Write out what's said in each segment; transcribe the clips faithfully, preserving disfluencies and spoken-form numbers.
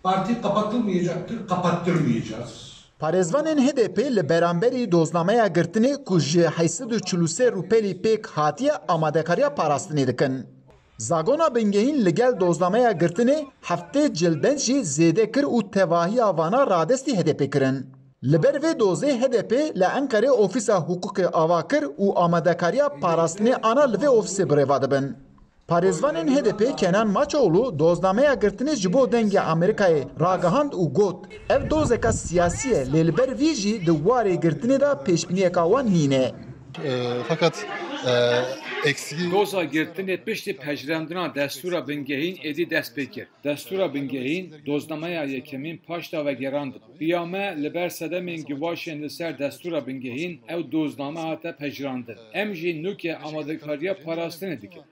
Parti kapatılmayacaktır, kapattırmayacağız. Parêzvanên H D P li beramberî doznameya girtinê ku ji heyt sed û çil û sê rûpelî pêk hatiye amadekariya parastinê dikin. Zagona Bingehîn li gel doznameya girtinê heftê cilbend jî zêde kir û tevahiya vana radestî H D P kirin. Li ber vê dozê H D P li Enqerê ofîsa hiqûqê ava kir û amadekariya parastinê ana li vê ofîsê bi rêva dibin. Parêzvanên H D P Kenan Maçoğlu doznameya girtinê ji bo Dengê Amerîkayê ragihand û got, ev dozeka siyasî ye, lê li ber vî jî di warê girtinê de pêşbîniyeka wan nîne. E, fakat e, eksiği Doza girtinê piştî pejirandina destûra bingehîn êdî dest pê kir. Destûra bingehîn doznameya yekemîn paşda vegerandibû. Piyame li ber sedemên givaşên li ser destûra bingehîn ew dozname hate pejirandin. Em jî nûke amadekariya parastinê dikin.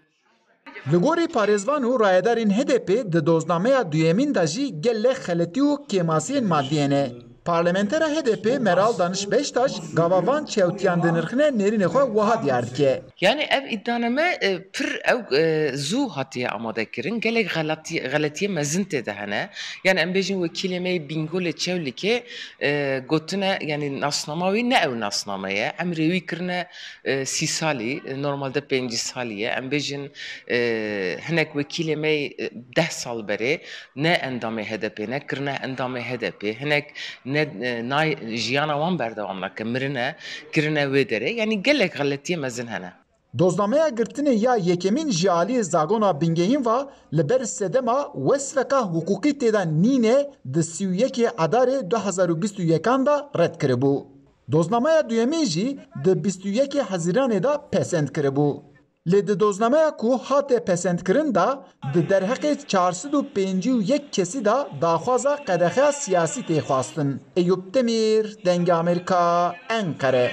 Li gorî parêzvan û rayedarên H D P di doznameya duyemîn de jî gelek xeletî û kêmasiyên madiyê ne. Parlamentera H D P Meral Daniş Beştaş gava van çewtiyan dinirxine nêrînê xwe wiha diyar dike. Yani ev îdianame e, pir ew e, zû hatiye amade kirin. Gelek xelatî- xeletiyê mezin tê de hene. Yani em bêjin wekîlê me yê Bîngolê Çewlîkê e, gotine yani nasnama wî ne ew nasname ye. Emrê wî kirine e, sî salî, e, normalde pêncî salî ye. Em bêjin e, hinek wekîlê me yê, e, deh sal berê ne endamê H D P ne kirine endamê H D P. Hinek ne e, nay jiyana wan berdewam nake, mirine, kirine wê derê. Yani gelek xeletiyê mezin hene. Doznameya girtinê ya yekemîn ji aliyê Zagona Bingehîn ve li ber sedema wesfeka hiqûqî tê de nîne di sî û yekê Edarê du hezar û bîst û yekan de red kiribû. Doznameya duyemîn jî di bîst û yekê Hezîranê de pesend kiribû. Lê di doznameya ku hate pesendkirin de di derheqê çar sed û pêncî û yek kesî de daxwaza qedexeya siyasî tê xwestin. Eyûp Demîr, Dengê Amerîka, Enqere.